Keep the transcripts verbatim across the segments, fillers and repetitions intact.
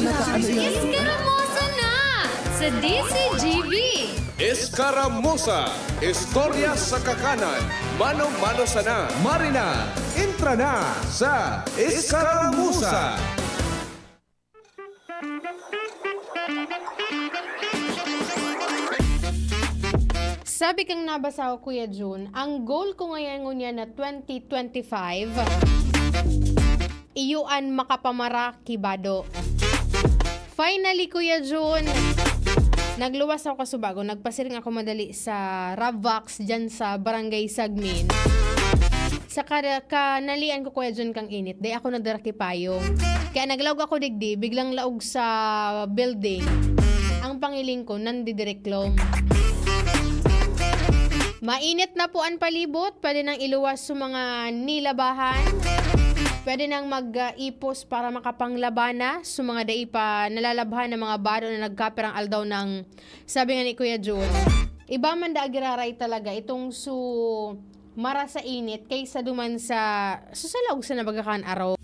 Iskaramusa na sa D Z G B. Iskaramusa, istorya sa kakanan, mano-mano sana. Marina, entra na sa Iskaramusa. Sabi kang nabasa ko, Kuya Jun, ang goal ko ngayon ngunyan na twenty twenty-five, iyo an makapamara ki bado. Finally, Kuya Jun, nagluwas ako kasubago. Nagpasiring ako madali sa Ravvax dyan sa Barangay Sagmin. Sa kada, kanalian ko, Kuya Jun, kang init, di ako nagdara ki payong. Kaya naglaog ako digdi, biglang laog sa building. Ang pangiling ko, nandidiriklom. Mainit na po an palibot, pwede nang iluwas sa mga nilabahan. Pwede nang mag-ipos para makapanglaba na sa mga dai pa nalalabhan ng mga bado na nagkapirang aldaw ng, sabi nga ni Kuya Jun, iba man da giraray talaga itong su mara sa init kaysa duman sa, su sa laog sa nabagakan araw.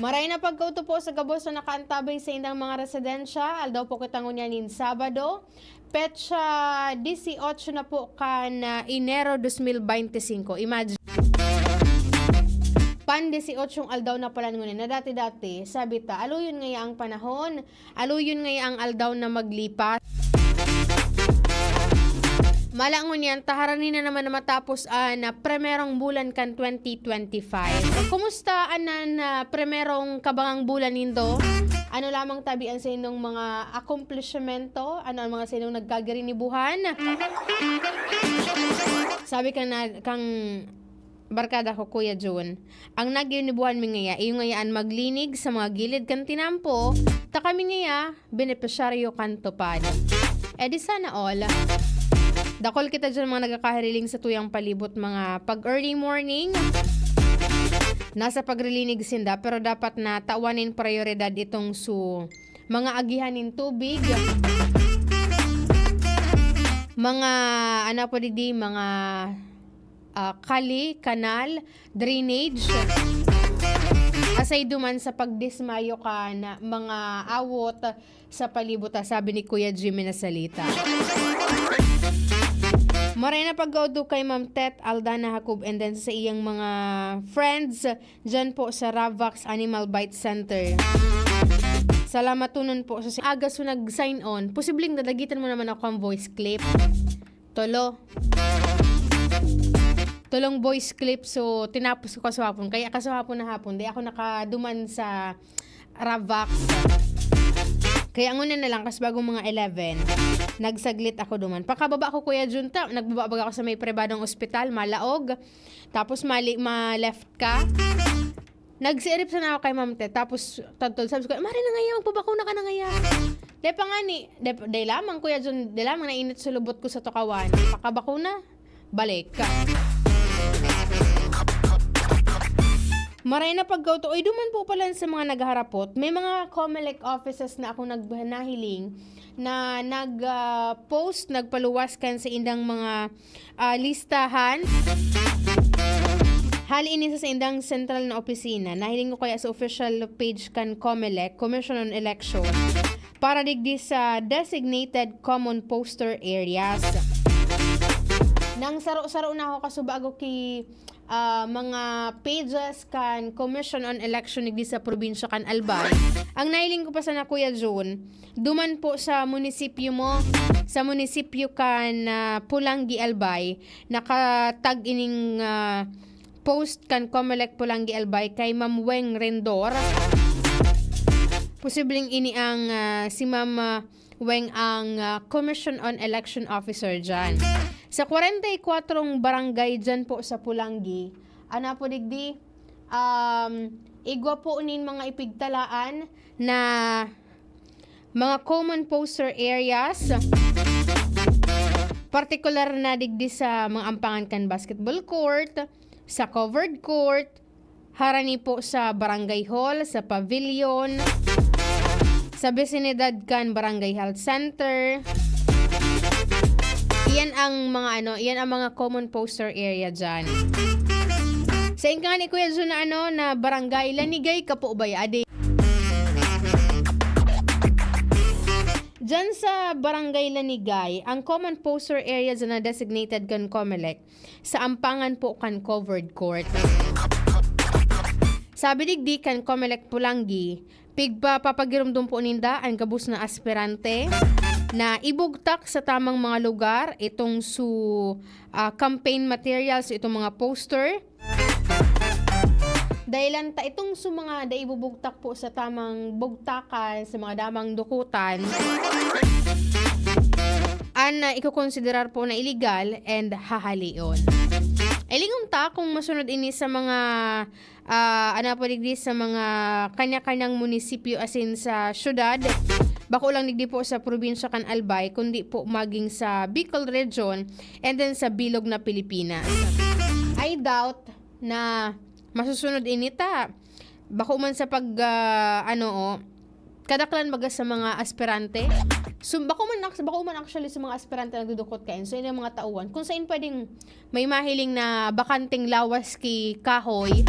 Maray na pagkauto po sa gabos na nakaantabay sa indang mga residensya. Aldaw po kita ngunyan nin Sabado, petsa dieciocho na po kan, ah, Enero dos mil veinticinco. Imagine, pan dieciocho aldaw na pala ngunyan na dati-dati, sabi ta, aluyon ngaya ang panahon. Aluyon ngaya ang aldaw na maglipas. Mala ngunyan, ta harani na naman na matapos an, ah, primerong bulan kan twenty twenty-five. Kumusta an, ah, primerong kabangang bulan nindo? Ano lamang tabi an saindong mga akomplishmento? Ano ang mga saindong nagkagirinibuhan? Sabi kang na, kang barkada ko, Kuya Jun, ang naginibuhan mi ngaya, iyo ngaya an maglinig sa mga gilid kan tinampo, ta kami ngaya, benepisyaryo kan tupad. Eh di sana all. Dakol kita dyan mga nagkakahiriling sa tuyang palibot, mga pag early morning. Nasa pagrilinig sinda, pero dapat na tawan nin prioridad itong su mga agihan nin tubig. Mga, ano po digdi, mga ah, kali, kanal, drainage. Aside duman sa pagdismayo kan mga awot sa palibot, ah, sabi ni Kuya Jimmy na salita. Maray na pagkauto kay Ma'am Tet Aldana Jacob and then sa iyang mga friends dyan po sa Ravax Animal Bite Center. Salamatonon po sa aga so nag-sign on. Posibleng dadagitan mo naman ako ang voice clip. Tolo. Tolong voice clip. So, tinapos ko kasuhapon. Kaya kasuhapon na hapon, di ako nakaduman sa Ravax. Kaya ngunyan na lang, kas bagong mga eleven, nagsaglit ako duman. Pakababa ko, Kuya Junta, nagbaba baga ako sa may pribadong ospital, malaog. Tapos mali, ma-left ka. Nagsiirip sana ako kay Ma'am Tet, tapos tadtol, sabi ko, "Mare na ngaya, magpabakuna ka na ngaya." Dai pa ngani, dai, dai lamang, Kuya Jun, dai lamang nainit sulubot ko sa tukawan. Pakabakuna, balik. Maray na pagkauto, oy, duman po pala sa mga naghaharapot, may mga Comelec offices na akong nag-, nahiling na nag, ah, post, nagpaluwas kan sa indang mga ah, listahan. Hali ini sa saindang sentral na opisina. Nahiling ko kaya sa official page kan Comelec, Commission on Election, para digdi sa designated common poster areas. Nang saro-saro na ako kasubago ki, ah, mga pages kan Commission on Election digdi sa probinsya kan Albay. Ang nahiling ko pa sana, Kuya Jun, duman po sa munisipyo mo, sa munisipyo kan, ah, Polangui, Albay, nakatag ining, ah, post kan Comelec Polangui, Albay kay Ma'am Weng Rendor. Posibleng ini ang, ah, si Ma'am, ah, Weng ang, ah, Commission on Election Officer dyan. Sa kwarenta y kwatro barangay dyan po sa Polangui, ana po digdi, um, igwa po nin mga ipigtalaan na mga common poster areas, partikular na digdi sa mga ampangan kan basketball court, sa covered court, harani po sa barangay hall, sa pavilion, sa bisinidad kan barangay health center. Iyan ang mga ano, iyan ang mga common poster area dyan. Sa ingka ni Kuya Jun na ano, na barangay, lanigay ka po ba ya? Adi. Diyan sa Barangay Lanigay, ang common poster area na designated kan Comelec sa ampangan po kan covered court. Sabi digdi kan Comelec Polangui, pigpapapagiromdom po ninda an gabos na aspirante na ibugtak sa tamang mga lugar itong su, ah, campaign materials, itong mga poster. Dahilan ta itong su mga dai ibubugtak po sa tamang bugtakan, sa mga damang dukutan, an, ah, ikokonsiderar po na illegal and hahalion. Ilingon ta kung masunod ini sa mga, ah, ano po digdi, sa mga kanya-kanyang munisipyo asin sa syudad, bako lang digdi po sa probinsya kan Albay, kundi po maging sa Bicol Region and then sa bilog na Pilipinas. I doubt na masusunod ini ta. Bako man sa pag, ah, ano, oh, kadaklan baga sa mga aspirante. So, bako man, ac-, bako man actually sa mga aspirante nagdudukot kain. So, yun yung mga tauhan. Kung saan pwedeng may mahiling na bakanteng lawas ki kahoy,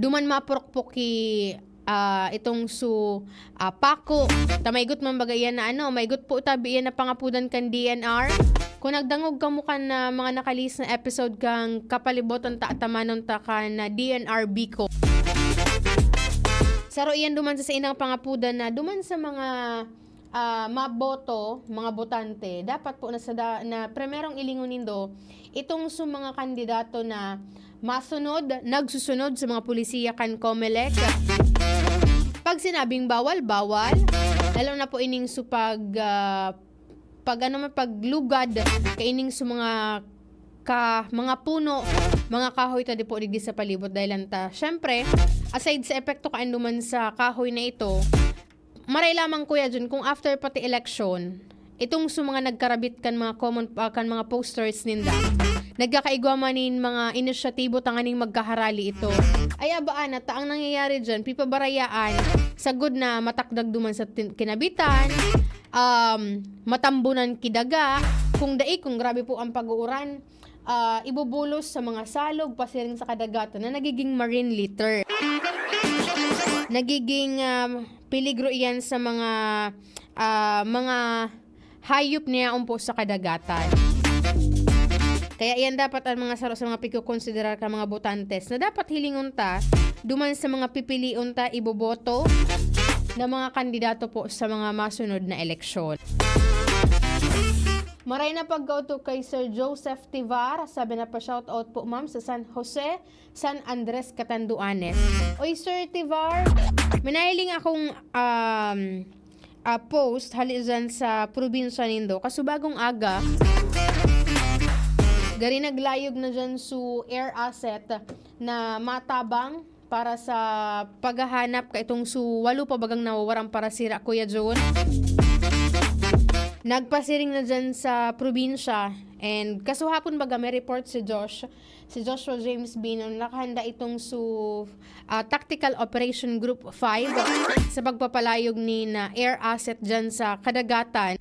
duman mapurukpok ki, ah, itong su, ah, pako. Ta maigot man baga iyan na ano, maigot po tabi iyan na pangapudan kan D N R. Kung nagdangog kamo kan, ah, mga nakalihis na episode kan Kapalibotan Ta Atamanon Ta kan, ah, D N R Bicol. Saro iyan duman sa saindang pangapudan na duman sa mga, ah, maboto, mga botante, dapat po na sa da-, na primerong ilingon nindo itong su mga kandidato na masunod, nagsusunod sa mga polisiya kan Comelec. Pag sinabing bawal, bawal. Lalo na po ining su pag, ah, pag ano man, paglugad kaining su mga ka-, mga puno, mga kahoy ta di po digdi sa palibot. Dahilan ta, syempre, aside sa epekto kain duman sa kahoy na ito, maray lamang, Kuya Jun, kung after pati eleksyon, itong su mga nagkarabit kan mga common, ah, kan mga posters ninda, nagkakaigwa man nin mga inisyatibo tanganing magkaharali ito. Ay, abaan, at ang nangyayari diyan, pipabarayaan, sagud na matakdag duman sa tin-, kinabitan, um, matambunan ki daga, kung dai, kung grabe po ang pag-uuran, ah, ibubulos sa mga salog, pasiring sa kadagatan na nagiging marine litter. Nagiging, um, peligro iyan sa mga, ah, mga hayop na yaon po sa kadagatan. Kaya iyan dapat ang mga saro sa mga pigkokonsiderar kan mga botantes na dapat hilingon ta duman sa mga pipilion ta iboboto na mga kandidato po sa mga masunod na eleksyon. Maray na pagkautok kay Sir Joseph Tivar. Sabi na pa, "Shoutout po, ma'am, sa San Jose, San Andres, Catanduanes." Oy, Sir Tivar, may nahiling akong, um, ah, post hali dyan sa probinsya nindo. Kasubagong aga, gari naglayog na dyan su air asset na matabang para sa paghahanap kaitong su walo pa bagang nawawarang parasira, Kuya Jun. Nagpasiring na dyan sa probinsya, and kasuhapon baga may report si Josh, si Joshua James Bino, nakahanda itong su, ah, Tactical Operation Group five sa pagpapalayog ni na air asset dyan sa kadagatan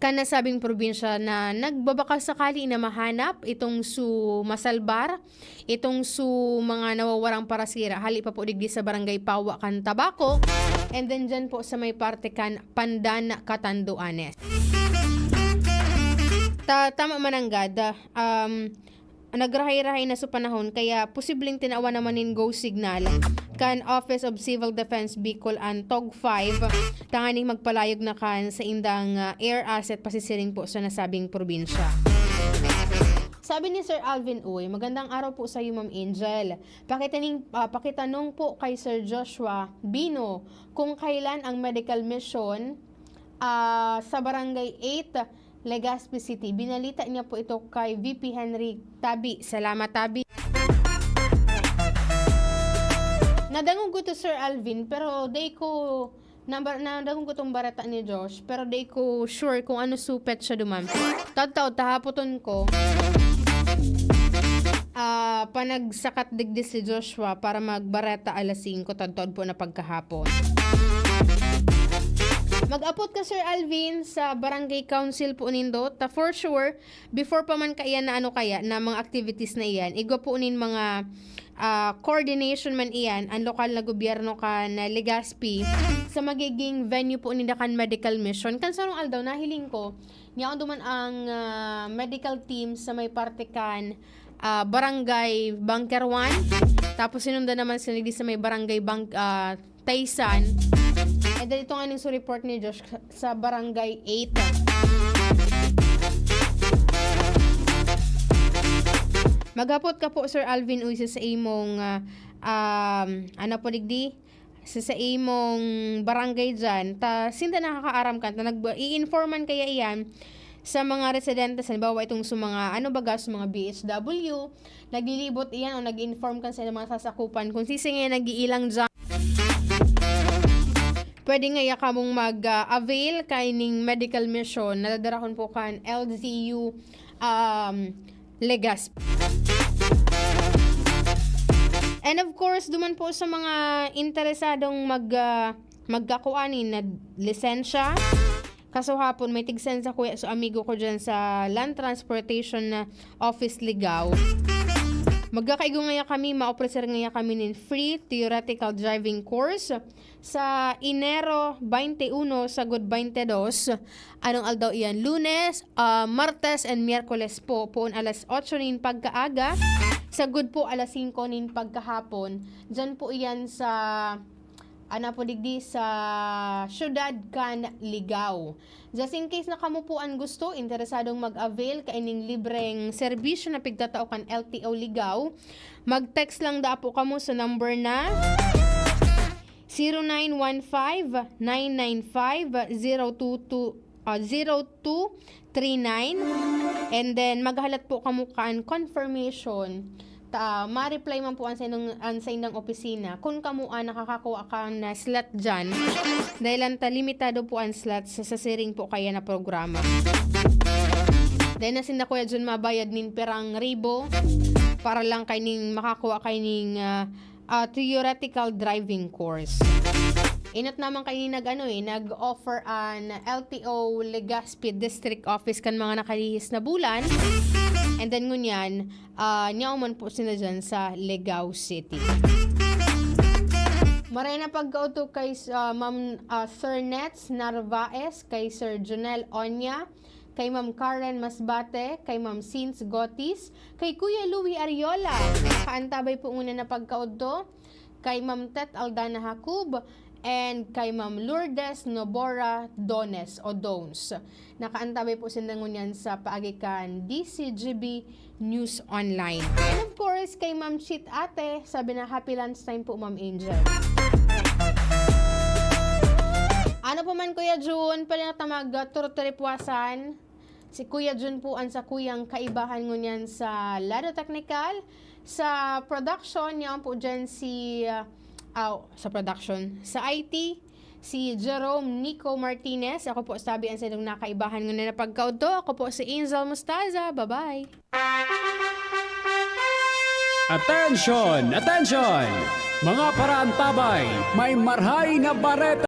kan nasabing probinsya na nagbabaka sakali na mahanap itong su masalbar itong su mga nawawarang parasira, hali pa po digdi sa Barangay Pawa kan Tabaco, and then dyan po sa may parte kan Pandan, Catanduanes. Ta-, tama mananggad, um, nagrahay-rahay na sa panahon, kaya posibleng tinawan naman nin go signal kan Office of Civil Defense Bicol an TOG five, tanganing magpalayog na kan sa indang, ah, air asset pasisiring po sa nasabing probinsya. Sabi ni Sir Alvin Uy, "Magandang araw po sa iyo, Ma'am Angel. Pakitaning, ah, pakitanong po kay Sir Joshua Bino kung kailan ang medical mission, ah, sa Barangay eight, Legazpi City. Binalita niya po ito kay V P Henry Tabi." Salamat, Tabi. Nadangog ko to, Sir Alvin, pero dai ko Nabar-, nadangog ko tong bareta ni Josh, pero di ko sure kung ano su petsa duman. Taod-taod, tahapoton ko. Ah, panagsakat digdi si Joshua para magbareta alas singko, taod-taod po na pagkahapon. Mag-apot ka, Sir Alvin, sa barangay council po nindo. Ta for sure, before pa man kaiyan na ano kaya, na mga activities na iyan, igwa po nin mga ah, coordination man iyan, ang lokal na gobyerno kan Legazpi sa magiging venue po ninda kan medical mission. Kan sarong aldaw, nahiling ko, niyaon duman ang, ah, medical team sa may parte kan, ah, Barangay Bunker one. Tapos sinundan naman sila di sa may Barangay Bang-, ah, Taysan. And then ito nga ning report ni Josh sa Barangay eight. Maghapot ka po, Sir Alvin Uy, sa, sa imong, ah, um, ano po digdi? Sa, sa imong barangay dyan. Ta, sinda nakakaaram ka, ta nag-, i-informan kaya iyan sa mga residente, halimbawa itong sa mga, ano baga, sa mga B H W, naglilibot iyan o nag-inform kan sa ilang mga sasakupan kung sisingin nag-iilang dyan. Pwede ngaya kamong mag-, ah, avail kaining medical mission na dadarahon po kan L G U, um, Legazpi. And of course, duman po sa mga interesadong mag-, ah, magkakuha nin na lisensya. Kaso hapon, may tigsen sa kuya, so amigo ko dyan sa Land Transportation na Office Ligao. Magkakaigo ngaya kami, maopreser ngaya kami nin free theoretical driving course sa Enero twenty-one sagod twenty-dos. Anong aldaw iyan? Lunes, ah, Martes and Miyerkules po, poon alas otso nin pagkaaga, sagod po alas singko nin pagkahapon. Diyan po iyan sa, ana po digdi, sa siyudad kan Ligao. Just in case na kamo po an gusto, interesadong mag-avail kaining libreng serbisyo na pigtatao kan L T O Ligao, mag-text lang daa po kamo sa number na zero nine one five, nine nine five, zero two two, ah, zero two three nine. And then, maghalat po kamo kan confirmation. Ta, ma-reply man po an sa inong, an sa indang opisina. Kun kamo an nakakakuha kan, ah, slot dyan, dahil lang ta limitado po an slot sa, sa siring po kaya na programa. Dahil na sinda Kuya Jun mabayad nin pirang ribo para lang kaining makakuha kaining, ah, ah, theoretical driving course. Inot naman kaini nag, ano eh, nag-offer an L T O Legazpi District Office kan mga nakalihis na bulan. And then ngunyan, ah, niyaw man po sila dyan sa Legao City. Maray na pagkaoto kay, ah, Ma'am, ah, Sir Nets Narvaez, kay Sir Junel Onya, kay Ma'am Karen Masbate, kay Ma'am Sins Gotis, kay Kuya Louie Ariola. Nakaantabay po ngunyan na pagkaodto, kay Ma'am Tet Aldana Jacob, and kay Ma'am Lourdes Nobora Dones o Dones. Nakaantabay po sinda ngunyan sa paagi kan D C G B News Online. And of course, kay Ma'am Cheat Ate, sabi na, "Happy lunch time po, Ma'am Angel." Ano po man, Kuya Jun, pwede na ta mag, ah, tour trip wasan. Si Kuya Jun po an sakuyang kaibahan ngunyan sa lado teknikal. Sa production, niya po dyan si, ah, aw, sa production, sa I T, si Jerome Nico Martinez. Ako po, sabi an sa inyong nakaibahan ngunyan na pagkaudto. Ako po si Angel Mostaza. Bye-bye. Attention! Attention! Mga paraantabay, may marhay na bareta!